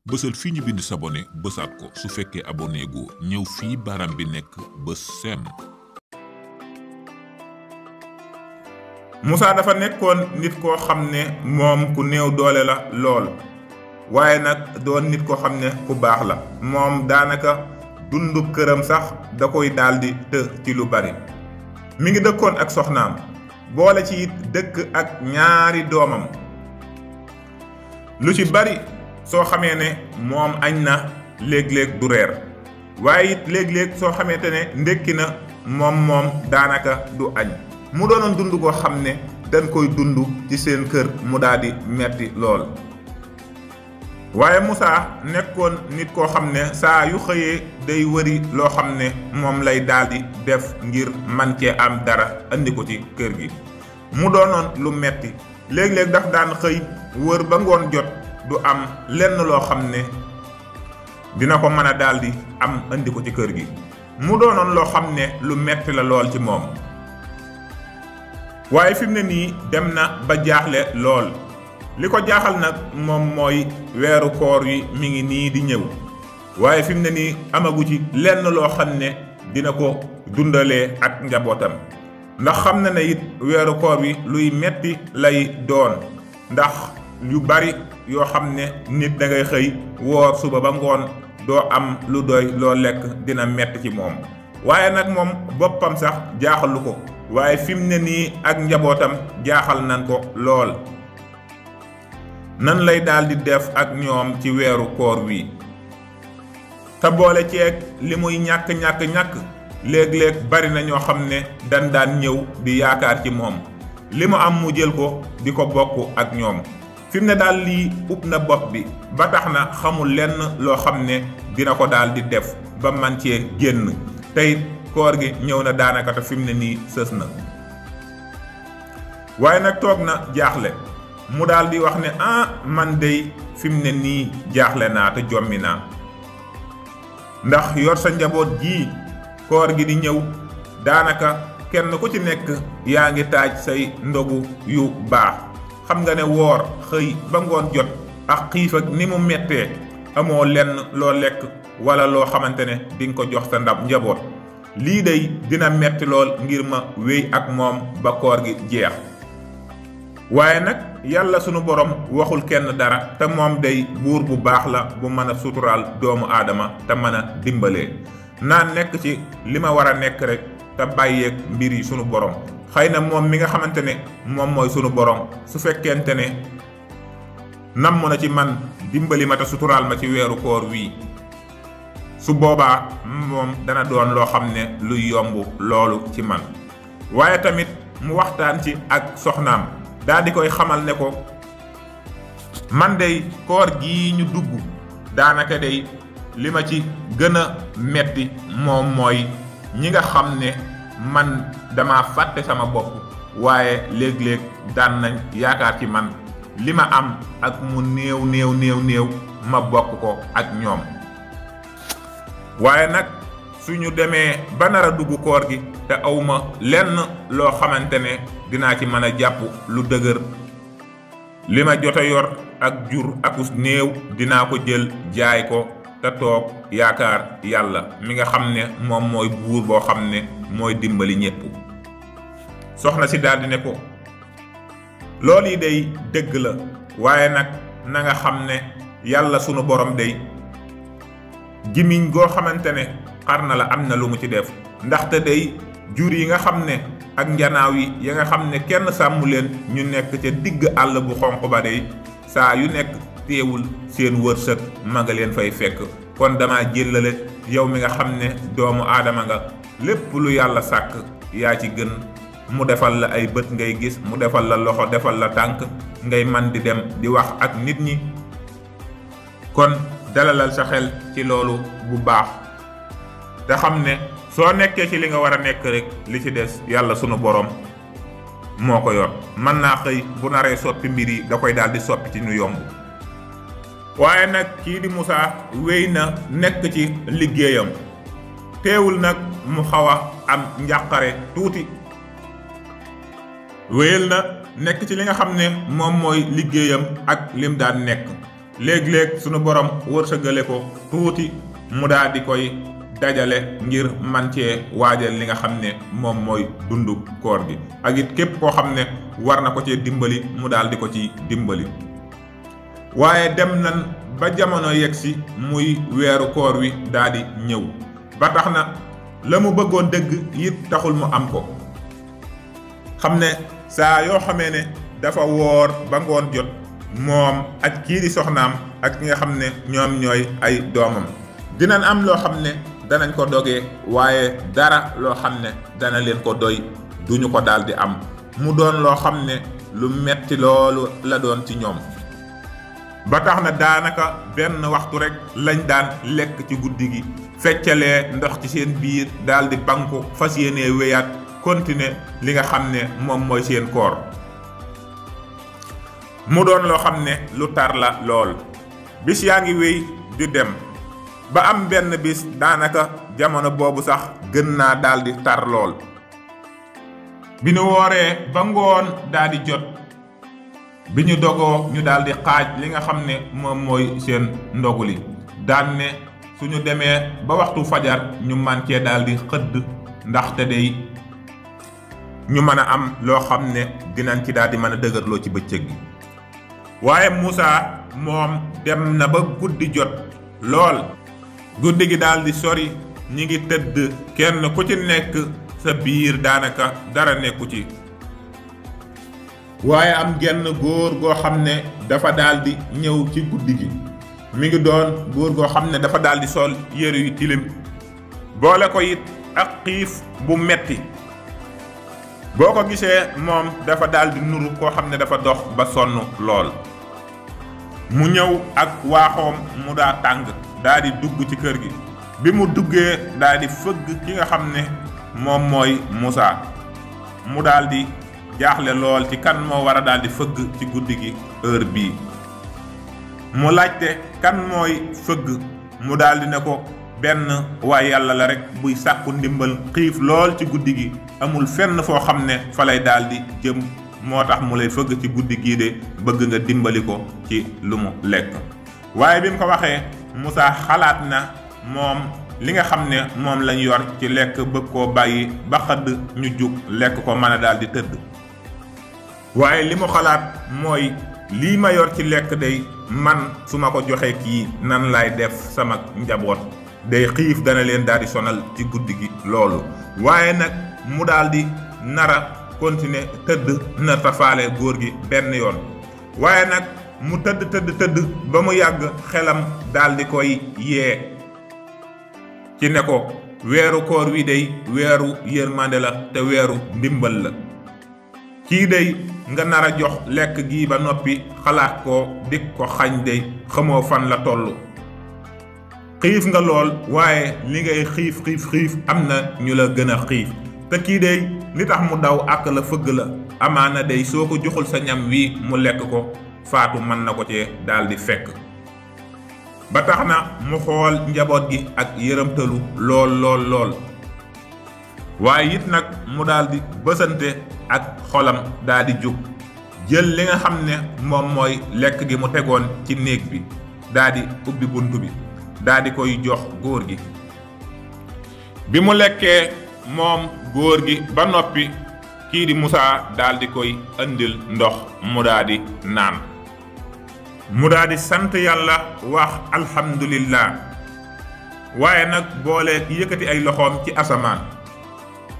bësal fii ñu bind s'abonner bësaat ko su fekkee abonné gu ñëw fii baaraam bi nekk bës sem. Moussa dafa nekkoon nit koo xam ne moom ku néew doole la lool waaye nag doon nit koo xam ne ku baax la moom daanaka dundu këram sax da koy daldi të ci lu bari. mi ngi dëkkoon ak soxnaam boole ci it dëkk ak ñaari doomam. lu ci bari soo xamee ne moom añ na léeg-léeg du reer waaye it léeg-léeg soo xamante ne ndékki na moom daanaka du añ. mu doonoon dund koo xam ne dañ koy dund ci seen kër mu daldi metti lool. waaye Moussa nekkoon nit koo xam ne saa yu xëyee day wëri loo xam ne moom lay daldi def ngir man cee am dara andi ko ci kër gi. mu doonoon lu metti léeg-léeg daf daan xëy wër ba ngoon jot du am lenn loo xam ne dina ko mën a daldi am andi ko ci kër gi. mu doonoon loo xam ne lu metti la lool ci moom. waaye fi mu ne nii dem na ba jaaxle lool li ko jaaxal nag moom mooy weeru koor yi mi ngi nii di ñëw waaye fi mu ne nii amagu ci lenn loo xam ne dina ko dundalee ak njabootam ndax xam na ne it weeru koor wi luy metti lay doon ndax yu bari yoo xam ne nit da ngay xëy woor suba ba ngoon doo am lu doy loo lekk dina metti ci moom waaye nag moom boppam sax jaaxalu ko waaye fi mu ne nii ak njabootam jaaxal nañ ko lool nan lay daldi def ak ñoom ci weeru koor wi te boole ceeg li muy ñàkk léeg-léeg bari na ñoo xam ne daan ñëw di yaakaar ci moom li mu am mu jël ko di ko bokk ak ñoom fi mu ne daal lii ub na bopp bi ba tax na xamul lenn loo xam ne dina ko daldi def ba man cee génn tey koor gi ñëw na daanaka te fi mu ne nii sës na waaye nag toog na jaaxle mu daal di wax ne man dey fi mu ne nii jaaxle naa te jommi naa ndax yor sa njaboot ji koor gi di ñëw daanaka kenn ku ci nekk yaa ngi taaj say ndogu yu baax xam nga ne woor xëy ba ngoon jot ak xiif ak ni mu mettee amoo lenn loo lekk wala loo xamante ne di nga ko jox sa ndab njaboot lii day dina metti lool ngir ma wéy ak moom ba koor gi jeex waaye nag yàlla sunu borom waxul kenn dara te moom day buur bu baax la bu mën a suturaal doomu aadama te mën a dimbalee naa nekk ci li ma war a nekk rek te bàyyeeg mbir yi sunu borom xëy na moom mi nga xamante ne moom mooy sunu borom su fekkente ne namm na ci man dimbali ma te suturaal ma ci weeru koor wii su boobaa moom dana doon loo xam ne luy yomb loolu ci man waaye tamit mu waxtaan ci ak soxnaam daal di koy xamal ne ko man dey koor gii ñu dugg daanaka dey li ma ci gën a metti moom mooy ñi nga xam ne man dama fàtte sama bopp waaye léeg-léeg daan nañ yaakaar ci man li ma am ak mu néew ma bokk ko ak ñoom waaye nag suñu demee ba nar a dugg koor gi te awma lenn loo xamante ne dinaa ci mën a jàpp lu dëgër li ma jot a yor ak jur akus néew dinaa ko jël jaay ko te toog yaakaar yàlla mi nga xam ne moom mooy buur boo xam ne mooy dimbali ñépp soxna si daldi ne ko loolu yi day dëgg la waaye nag na nga xam ne yàlla sunu borom day gimiñ goo xamante ne xar na la am na lu mu ci def ndaxte day jur yi nga xam ne ak njanaaw yi ya nga xam ne kenn sàmmu leen ñu nekk ca digg àll bu xonq ba day saa yu nekk teewul seen wërsëg ma nga leen fay fekk kon dama jëllale yow mi nga xam ne doomu aadama nga lépp lu yàlla sàkk yaa ci gën mu defal la ay bët ngay gis mu defal la loxo defal la tànk ngay man di dem di wax ak nit ñi kon dalalal sa xel ci loolu bu baax te xam ne soo nekkee ci li nga war a nekk rek li ci des yàlla sunu borom moo ko yor mën naa xëy bu naree soppi mbir yi da koy daal di soppi ci ñu yomb waaye nag kii di Moussa wéy na nekk ci liggéeyam teewul nag mu xaw a am njàqare tuuti wéyal na nekk ci li nga xam ne moom mooy liggéeyam ak lim daan nekk léeg-léeg sunu borom wërsëgale ko tuuti mu daal di koy dajale ngir man cee waajal li nga xam ne moom mooy dundu koor gi ak it képp koo xam ne war na ko cee dimbali mu daal di ko ci dimbali. waaye dem nan ba jamono yegsi muy weeru koor wi daal di ñëw ba tax na la mu bëggoon dëgg it taxul mu am ko. xam ne saa yoo xamee ne dafa woor ba ngoon jot moom ak kii di soxnaam ak ñi nga xam ne ñoom ñooy ay doomam dinañ am loo xam ne danañ ko dogee waaye dara loo xam ne dana leen ko doy duñu ko daal di am mu doon loo xam ne lu metti loolu la doon ci ñoom. ba tax na daanaka benn waxtu rek lañ daan lekk ci guddi gi feccalee ndox ci seen biir daal di banku fas yéenee wéyaat continuer li nga xam ne moom mooy seen koor mu doon loo xam ne lu tar la lool. bis yaa ngi wéy di dem ba am benn bis daanaka jamono boobu sax gën naa daal di tar lool. bi ñu wooree ba ngoon daal di jot bi ñu dogoo ñu daal di xaaj li nga xam ne moom mooy seen ndogu li daan ne suñu demee ba waxtu fajar ñu man cee daal di xëdd ndaxte day ñu mën a am loo xam ne dinañ ci daal di mën a dëgërloo ci bëccëg gi. waaye Moussa moom dem na ba guddi jot lool guddi gi daal di sori ñi ngi tëdd kenn ku ci nekk sa biir daanaka dara nekku ci. waaye am genn góor goo xam ne dafa daal di ñëw ci guddi gi mi ngi doon góor goo xam ne dafa daal di sol yére yu tilim boole ko it ak xiif bu metti boo ko gisee moom dafa daal di nuru koo xam ne dafa dox ba sonn lool. mu ñëw ak waaxoom mu daa tàng daal di dugg ci kër gi bi mu duggee daal di fëgg ki nga xam ne moom mooy Moussa mu daal di jaaxle lool ci kan moo war a daal di fëgg ci guddi gi heure bii. mu laajte kan mooy fëgg mu daal di ne ko benn waay yàlla la rek buy sàkku ndimbal xiif lool ci guddi gi amul fenn foo xam ne fa lay daal di jëm moo tax mu lay fëgg ci guddi gii de bëgg nga dimbali ko ci lu mu lekk. waaye bi mu ko waxee Moussa xalaat na moom li nga xam ne moom lañ yor ci lekk bëgg koo bàyyi ba xëdd ñu jug lekk ko mën a daal di tëdd. waaye li mu xalaat mooy lii ma yor ci lekk day man su ma ko joxee kii nan lay def sama njaboot day xiif dana leen daal di sonal ci guddi gi loolu. waaye nag mu daal di nara continuer tëdd na tafaale góor gi benn yoon. waaye nag mu tëdd ba mu yàgg xelam daal di koy yee ci ne ko weeru koor wi day weeru yërmande la te weeru ndimbal la. kii day nga nar a jox lekk gi ba noppi xalaat ko dik ko xañ day xamoo fan la toll. xiif nga lool waaye li ngay xiif am na ñu la gën a xiif te kii day li tax mu daw ak la fëgg la amaana day soo ko joxul sa ñam wi mu lekk ko faatu mën na ko cee daal di fekk. ba tax na mu xool njaboot gi ak yërëmtalu lool. waaye it nag mu daal di bësante ak xolam daal di jóg jël li nga xam ne moom mooy lekk gi mu tegoon ci néeg bi daal di ubbi bunt bi daal di koy jox góor gi. bi mu lekkee moom góor gi ba noppi kii di Moussa daal di koy andil ndox mu daal di naan. mu daal di sant yàlla wax alhamdulillah waaye nag boole yëkkati ay loxoom ci asamaan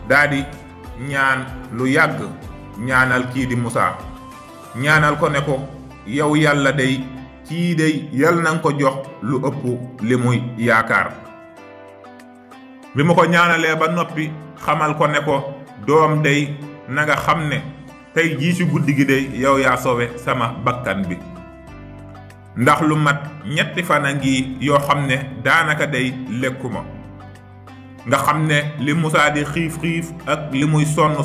daal di ñaan lu yàgg ñaanal kii di Moussa ñaanal ko ne ko yow yàlla day kii day yal na nga ko jox lu ëpp li muy yaakaar. bi ma ko ñaanalee ba noppi xamal ko ne ko doom day na nga xam ne tey jii ci guddi gi day yow yaa sowe sama bakkan bi ndax lu mat ñetti fan a ngi yoo xam ne daanaka day lekkuma. nga xam ne li Moussa di xiif ak li muy sonn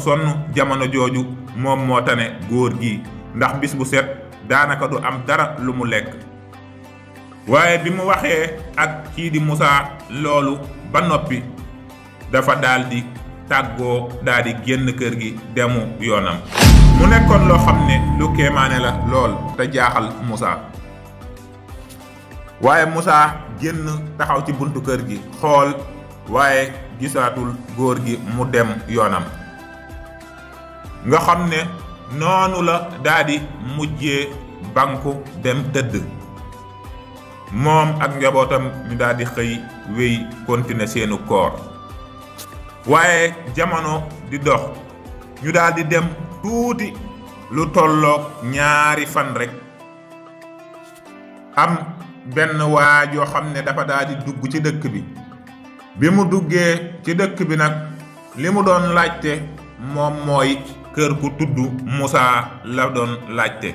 jamono jooju moom moo tane góor gi ndax bis bu set daanaka du am dara lu mu lekk. waaye bi mu waxee ak kii di Moussa loolu ba noppi dafa daal di tàggoo daal di génn kër gi demu yoonam. mu nekkoon loo xam ne lu kéemaane la lool te jaaxal Moussa. waaye Moussa génn taxaw ci buntu kër gi xool waaye gisaatul góor gi mu dem yoonam. nga xam ne noonu la daldi mujjee banku dem tëdd moom ak njabootam ñu daldi xëy wéy continuer seenu koor. waaye jamono di dox ñu daldi dem tuuti lu tolloog 2 fan rek am benn waa joo xam ne dafa daldi dugg ci dëkk bi mu duggee ci dëkk bi nag li mu doon laajte moom mooy kër ku tudd Moussa la doon laajte.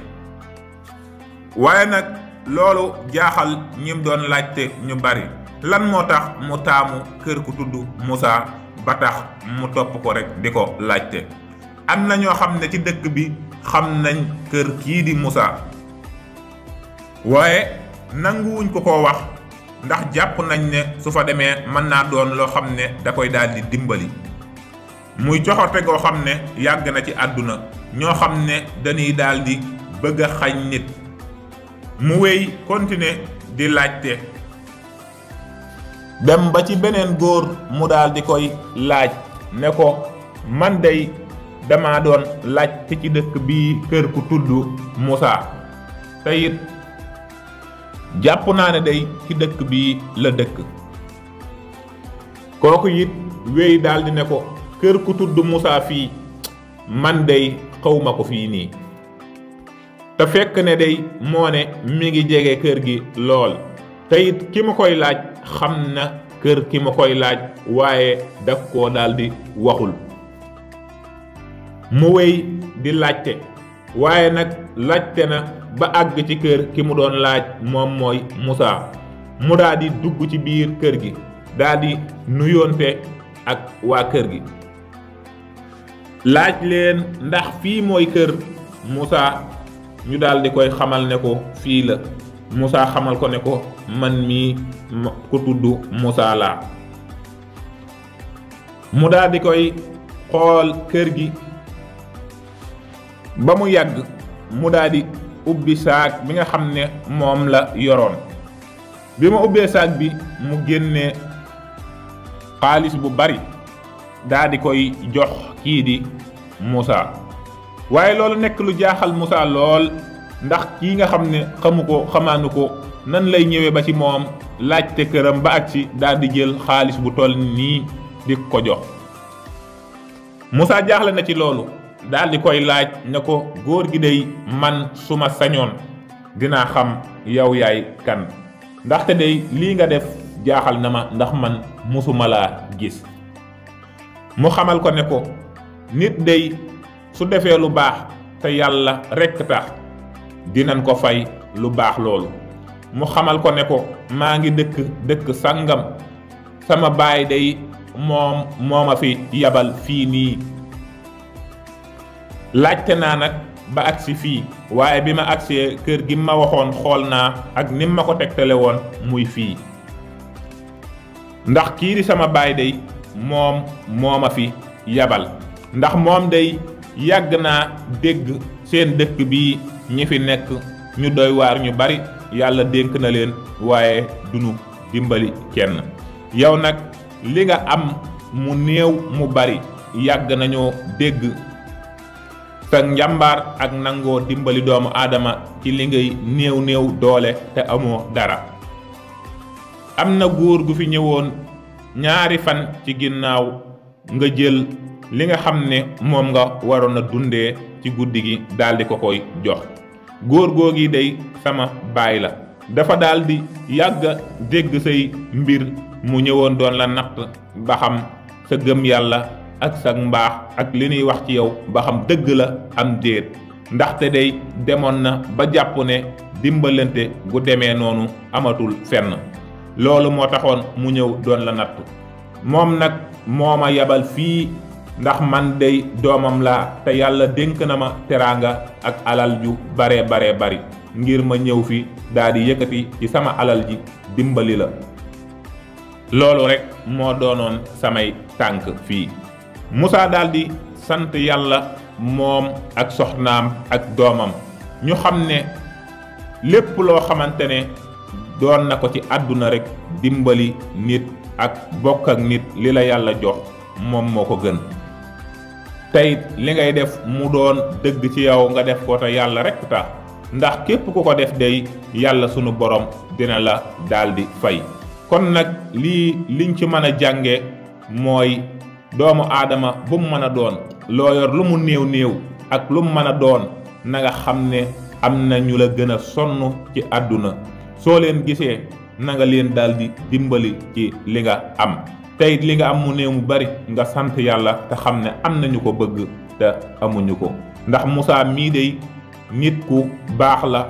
waaye nag loolu jaaxal ñim doon laajte ñu bari lan moo tax mu taamu kër ku tudd Moussa ba tax mu topp ko rek di ko laajte. am na ñoo xam ne ci dëkk bi xam nañ kër kii di Moussa waaye nanguwuñ ko koo wax ndax jàpp nañ ne su fa demee mën naa doon loo xam ne da koy daldi dimbali. muy coxorte goo xam ne yàgg na ci àdduna ñoo xam ne dañuy daldi bëgg a xañ nit. mu wéy continuer di laajte dem ba ci beneen góor mu daldi koy laaj ne ko man dey dama doon laajte ci dëkk bii kër ku tudd Moussa te it jàpp naa ne day ci dëkk bii la dëkk. kooku it wéy daldi ne ko kër ku tudd Moussa fii man dey xawma ko fii nii. te fekk ne day moo ne mi ngi jege kër gi lool te it ki ma koy laaj xam na kër ki ma koy laaj waaye daf koo daldi waxul. mu wéy di laajte waaye nag laajte na ba àgg ci kër ki mu doon laaj moom mooy Moussa mu daldi dugg ci biir kër gi daldi nuyoonte ak waa kër gi laaj leen ndax fii mooy kër Moussa. ñu daldi koy xamal ne ko fii la. Moussa xamal ko ne ko man mii ku tudd Moussa laa. mu daldi koy xool kër gi ba mu yàgg mu daldi ubbi saak bi nga xam ne moom la yoroon. bi ma ubbee saak bi mu génnee xaalis bu bari daldi koy jox kii di Moussa. waaye loolu nekk lu jaaxal Moussa lool ndax kii nga xam ne xamu ko xamaanu ko nan lay ñëwee ba ci moom laajte këram ba agsi daal di jël xaalis bu toll nii di ko jox. Moussa jaaxle na ci loolu daal di koy laaj ne ko góor gi dey man su ma sañoon dinaa xam yow yaay kan ndaxte dey lii nga def jaaxal na ma ndax man musuma laa gis. mu xamal ko ne ko nit dey su defee lu baax te yàlla rekk tax dinañ ko fay lu baax loolu. mu xamal ko ne ko maa ngi dëkk sàngam sama baay day moo ma fi yabal fii nii. laajte naa nag ba agsi fii waaye bi ma agsee kër gi ma waxoon xool naa ak nim ma ko tegtale woon muy fii ndax kii di sama baay day moo ma fi yabal ndax moom day yàgg naa dégg seen dëkk bii ñi fi nekk ñu doy waar ñu bari yàlla dénk na leen waaye duñu dimbali kenn. yow nag li nga am mu néew mu bari yàgg nañoo dégg sa njàmbaar ak nangoo dimbali doomu aadama ci li ngay néew doole te amoo dara. am na góor gu fi ñëwoon 2 fan ci ginnaaw nga jël li nga xam ne moom nga waroon a dundee ci guddi gi daldi ko koy jox. góor googi day sama baay la dafa daldi yàgga dégg say mbir mu ñëwoon doon la natt ba xam sa gëm yàlla ak sa mbaax ak li ñuy wax ci yow ba xam dëgg la am déet ndaxte day demoon na ba jàpp ne dimbalante gu demee noonu amatul fenn. loolu moo taxoon mu ñëw doon la natt moom nag moo ma yabal fii ndax man day doomam laa te yàlla dénk na ma teraanga ak alal ju bare bari ngir ma ñëw fi daldi yëkkati ci sama alal ji dimbali la. loolu rekk moo doonoon samay tànk fii. Moussa daldi sant yàlla moom ak soxnaam ak doomam ñu xam ne lépp loo xamante ne doon na ko ci àdduna rek dimbali nit ak bokk ak nit li la yàlla jox moom moo ko gën tey li ngay def mu doon dëgg ci yow nga def ko te yàlla rek tax ndax képp ku ko def day yàlla sunu borom dina la daldi fay kon nag liñ ci mën a jànge mooy doomu aadama bu mu mën a doon loo yor lu mu néew néew ak lu mu mën a doon na nga xam ne am na ñu la gën a sonn ci àdduna soo leen gisee na nga leen daldi dimbali ci li nga am tey li nga am mu néew mu bari nga sant yàlla te xam ne am nañu ko bëgg te amuñu ko ndax Moussa mii dey nit ku baax la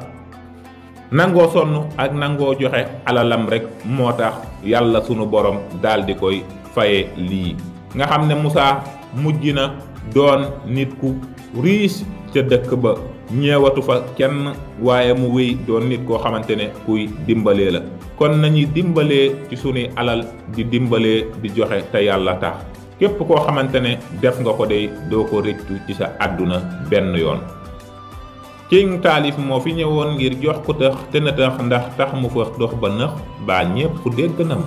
nangoo sonn ak nangoo joxe alalam rek moo tax yàlla sunu borom daldi koy faye lii nga xam ne Moussa mujj na doon nit ku riis ca dëkk ba ñeewatu fa kenn waaye mu wéy doon nit koo xamante ne kuy dimbalee la kon nañuy dimbalee ci sunuy alal di dimbalee di joxe te yàlla tax képp koo xamante ne def nga ko dey doo ko rëccu ci sa àdduna benn yoon King Taalif moo fi ñëwoon ngir jox ko tëx te na tax ndax tax mu fa dox ba nëx baa ñépp dégg nam